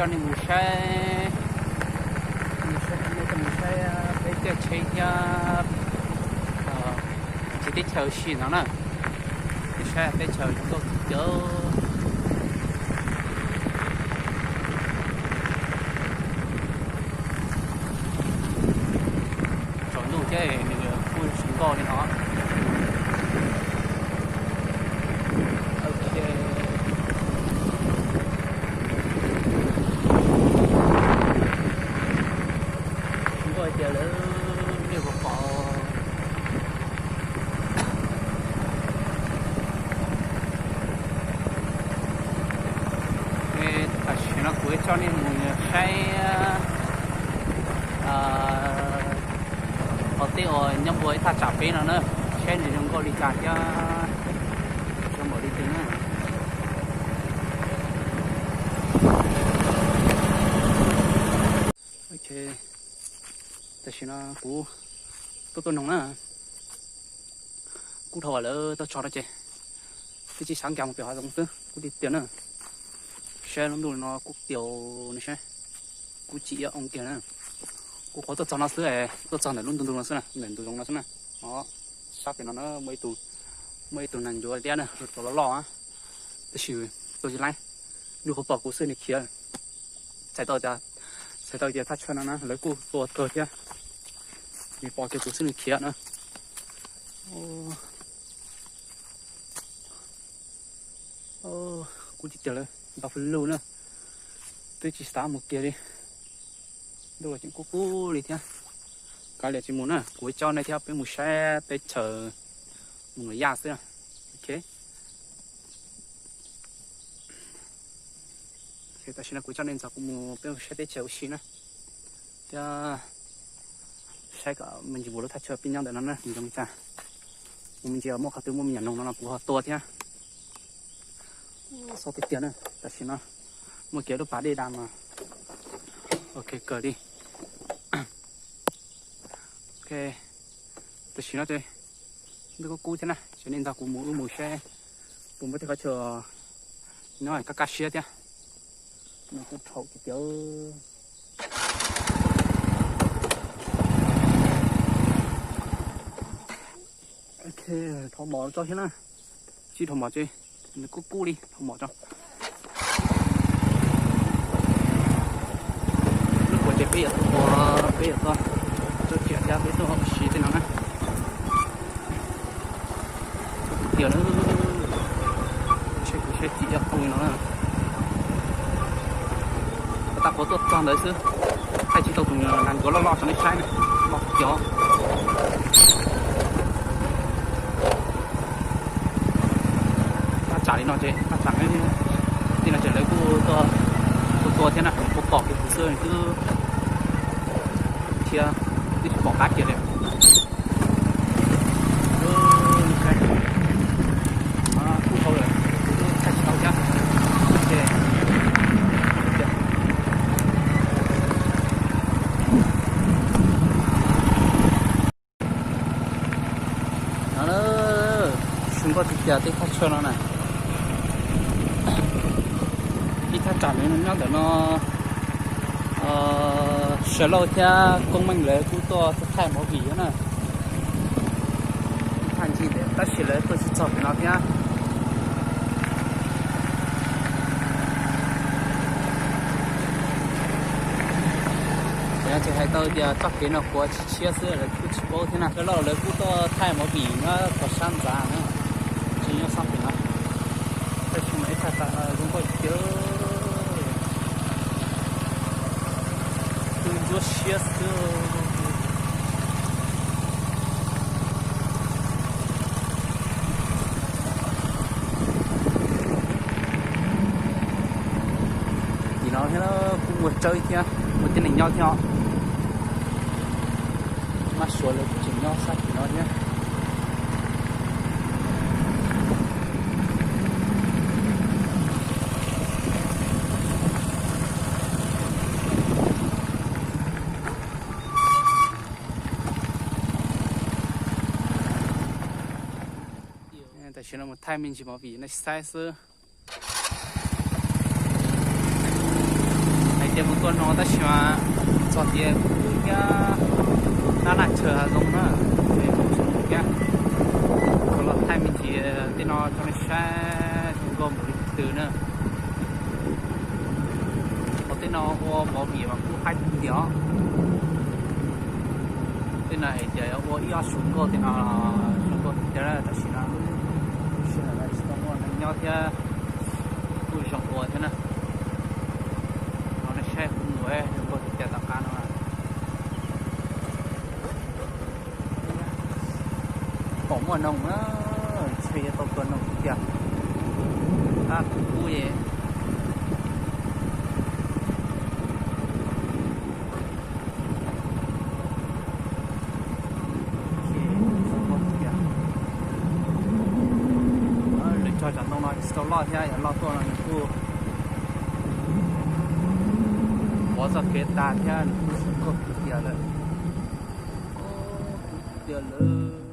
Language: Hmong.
Nej mus saib, mus saib, mus saib peb caij tsheb thiab txiv teb chaws si no na. Mus saib teb chaws zoo nkauj kawg. Tsaus ntuj thiab nws kuj zoo nkauj li no. Ok. Zoo nkauj tiag lawm, nej puas pom? Tam sim no kuv coj nej mus saib qhov tej uas nyob puag ib thaj tsam peb no na, saib nws zoo nkauj li cas thiab zoo npaum li twg na. Ok, tam sim no kuv tuaj tuaj noog na, kuj dhau lawm tau tso no ces twb tsis xav nkag mus pem hav zoov xwb kuj tiag tiag na. Saib lub ntuj no kuj tias no saib, kuj tsis ib oo kiag na. Kuv qhuav tuaj txog no xwb, tuaj txog ntawm lub ntu ntu no xwb na, ntawm ntu zoov no xwb na. Os, sab pem no na muaj ib tug, muaj ib tug neeg ncuav liab na, tus loj loj, tab sis tua tsis laib, nws qhuav pom kuv xwb nws khiav. Txhais tau tias, txhais tau tias thaj chaw no na lawv kuj tua kawg thiab, nws pom kiag kuv xwb nws khiav na. Kuj tiag tiag lawm, ntau hlo lug na, twb tsis xav mus kiag li. Ntuj los tseem kub kub li thiab, kav liam tsis mus na, kuv coj nej thiab peb mus saib teb chaws, mus nuam yaj xwb. Ok, tam sim no kuv coj nej ntxov kuv mus peb mus saib teb chaws ua si na, thiab saib kom me ntsis mus lub thaj chaw peb nyob ntawm no na nws zoo li cas. Kuv me ntsis muaj qhov twg muaj me nyuam noog no no kuv ho tua thiab. Xob tiag tiag na, tam sim no muaj kiag lub pas dej dam mas ok kawg li. Ok, tam sim no ces ntuj kuj kub thiab na, ces nej nrog kuv mus wb mus saib puas muaj tej qhov chaw nyob kaj kaj siab thiab. No kuj dhau tiag tiag. Dhau mos tso thiab na, tsis dhau mos ces nws kuj kub li, dhau mos tso. Lub puas ces peb yuav tuaj, peb yuav tuaj tso ciam thiab peb tuaj ua si tej no na. Tiag na, saib kuv saib txim ib qho no na. Tag quav tuaj txog ntawd xwb, thaij tsis tau tus neeg ncuav loj loj rau nej saib na, loj cov. Thaj tsam li no ces thaj tsam tej no ces lawv kuj tuaj tua thiab na, kuj pom kiag kuv xwb twb thiab, twb tsis pom qab kiag li. Kuj dhau lawm, kuj thaij tsis tau thiab. No, zoo nkauj tiag tiag tej thaj chaw no na. Ib thaj tsam nyob ntawm no, Sawv Lauj thiab Koob Meej lawv kuj tuaj thaij movie na. Thaij ntsis tab sis lawv tuaj tsis txog pem no thiab. Ces hais tau tias txoj kev no kuj tsis tshiab xwb lawv kuj tsis paub thiab na. Sawv Lauj lawv kuj tuaj thaij movie nyob tom sab ntxa na, tsis nyob sab pem no. Tab sis mas ib thaj tsam zoo nkauj tiag, kuj ntsuab siab xwb. Tim no thiab kuj muaj tsawb thiab, muaj tib neeg nyob thiab os. Mab Suav lawv kuj tseem nyob sab tim no thiab. Tam sim no mus thaij me ntsis movie nej saib xwb. Ces kuv tuaj no tab sis mas txog tias kuv thiab nab laj chaw hav zoov na, ces kuv tsis mus thiab. Kuv los thaij me ntsis tej no rau nej saib zoo nkauj npaum li twg na. Qhov tej no ua mov vim mas kuj haib tiag os. Tej no hais tias ua ib ob su nkauj tej no zoo nkauj tiag tiag, tab sis no lub sij hawm no tsis tau muaj neeg nyob thiab, kuj zoo ua thiab na. Rau nej saib kuv mus zoo nkauj tiag tiag tom qab no. Pom muaj noog na, ntshe yuav tau tua noog tiag. Tab kuv kub ye. Lwm tsog tsam ntoo no tsis tau loj thiab, yog loj tuaj no nws kuj pov txoj kev tas thiab, nws kuj zoo nkauj tiag lawm. Tiag lawm.